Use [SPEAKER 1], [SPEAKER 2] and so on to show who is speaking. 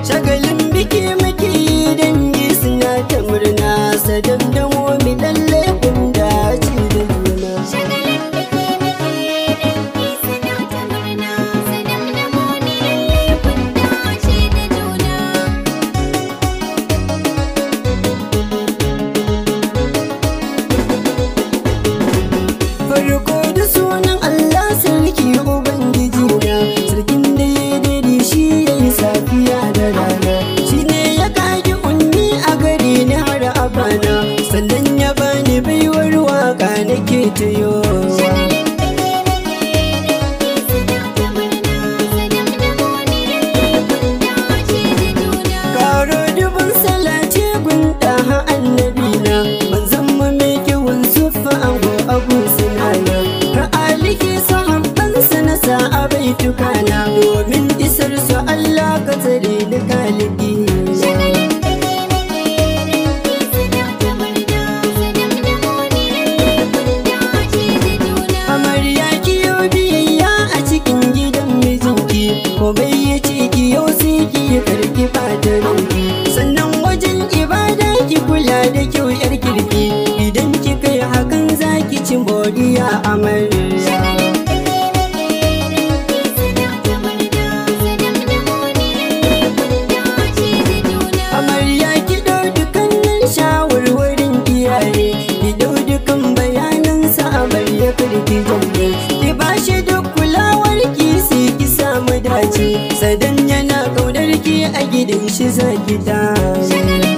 [SPEAKER 1] Shagalin biki muke dangi suna ta murna, Sadam da Momi lalle kun dace da juna.
[SPEAKER 2] Shagalin biki muke dangi suna ta murna, Sadam da Momi lalle kun dace da juna.
[SPEAKER 1] Farko da sunan Allah sarki Ubangiji na, sarkin da ya dade shi ya yi safiya da rana, shi ne ya kage unni a gari ni har abana, sannan ya bani baiwar waka nake tayo.
[SPEAKER 2] Shagalin biki muke dangi suna ta murna, Sadam da Momi lalle kun dace da juna.
[SPEAKER 1] Karo dubun salati gun ɗaha annabi na, manzon mu mai kiwon sufa ango abu sinana, har aliki sahabbansa na sa a baitukana, domin isar su Allah ka tsare ni kaliki.
[SPEAKER 2] Shagalin biki muke dangi suna ta murna, Sadam da Momi lalle kun dace da juna.
[SPEAKER 1] Amarya ki yo biyayya a cikin gidan mijinki, komai ya ce ki yau sai ki yi karki fata ranki. Sannan wajen ibada ki kula da kyau yar kirki, idan kika yi hakan za ki ci moriya amarya.
[SPEAKER 2] Shagalin biki muke dangi suna ta murna, Sadam da Momi lalle kun dace da juna.
[SPEAKER 1] Amarya ki ɗau dukkanin shawarwarin iyaye, ki ɗau dukan bayanansa amarya karki janye. Ki bashi duk kulawar ki sai ki samu dace, Sadan yana ƙaunar ki a gidan shi za ki tare.
[SPEAKER 2] Shagalin